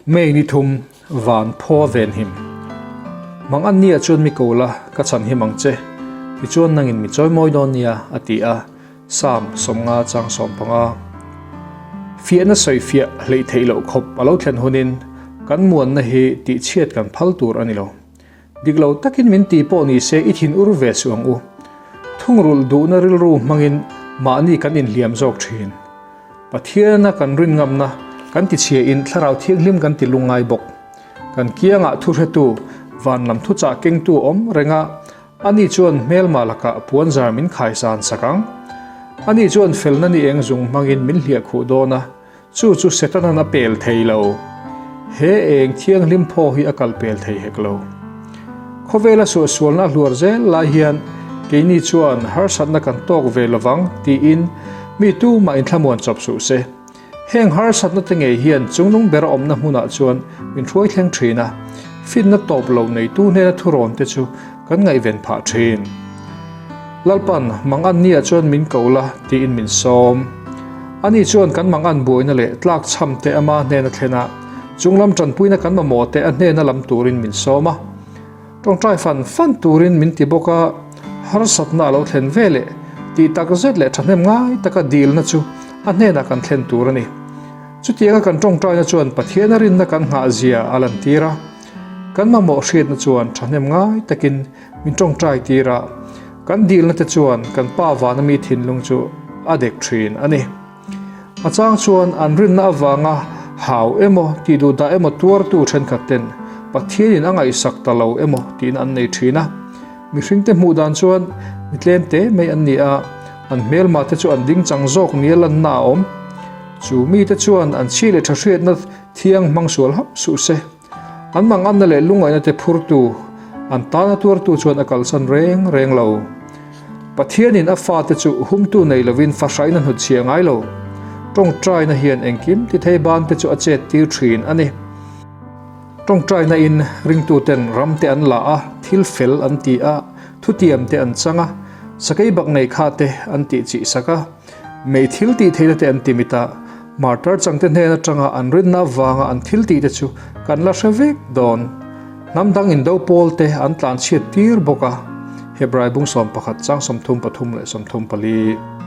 May ni thum van phaw venhim. Mang an nia chuan mi ko la, ka chhanhim ang che. Tichuan nangin mi chawimawi dawn nia, a ti a. Psalm 50 chang 15. Fiahna sawifiah hleih theih loh khawp a lo thlen hunin kan muanna hi tihchhiat kan phal tur a ni lo. Dik lo takin min ti pawh ni se i thin ur ve suh ang u. Thungrulh duhna rilru hmangin mahni kan inhliam zawk thin. Pathiana kan rin ngamna kan tichhiain Thlarau Thianghlim kan ti lungngai bawk. Kan kiangah thuhretu, van lam thuchah kengtu awm reng a, ani chuan hmelma lakah puanzar min khaisan sak ang. Ani chuan felna ni eng zung hmangin min hliahkhuh dawn a, Chu chu Setanan a pel thei lo. He eng thianghlim phaw hi a kal pel thei hek lo. Khawvela suahsualna a hluar zel lai hian keini chuan harsatna kan tawk ve lovang tiin mi tumah inthlamuan chawp suh se. Heng harsatna te ngei hian chungnung bera awmna hmunah chuan min hruai thleng thin a, finna tawp lo neitu hnena thurawn te chu kan ngaihven phah thin. Lalpan, Mangan nia chuan min ko la, tiin min sawm. Ani chuan kan mangan buaina leh tlak chham te ama hnena thlen a, chunglam tanpuina kan mamawh te a hnena lam turin min sawm a. Tawngtai fan fan turin min ti bawk a, harsatna a lo thlen ve leh tih tak zet leh thahnem ngai taka dilna chu a hnenah kan thlen tur a ni. Chutianga kan tawngtaina chuan Pathiana rinna kan nghah zia a lantir a. Kan mamawh hriatna chuan thahnem ngai takin min tawngtai tir a, kan dilna te chuan kan pa vana mi thinlung chu a dek thin a ni. A chang chuan an rinna avanga hau emaw tih duh dah emaw tuartu thenkhat ten Pathianin a ngaihsak ta lo emaw tiin an nei thin a. Mihringte hmuh dan chuan mi tlem te mai an ni a, an hmelma te chu an ding chang zawk nia lanna a awm. Chu mite chuan an chhi leh tha hriatna thiang hmang sual hauh suh se. An manganna leh lungaihna te phurtu, an tana tuartu chuan a kalsan reng reng lo. Pathianin a fate chu humtu nei lovin fahraina hnutchhiah ngai lo. Tawngtaina hian engkim ti thei bante chu a chet tir thin a ni. Tawngtaina in ringtuten ram te an la a, thil fel an ti a, thutiam te an chang a, sakei bak nei kha te an tih chih sak a. Mei thil tih theihna te an ti mit a, martar changte hnen atanga an rinna avanga an thil tih te chu kan la hre vek dawn. Hnam dang indo pawl te an tlanchhiat tir bawk a, Hebrai bung 11 chang 33 leh 34.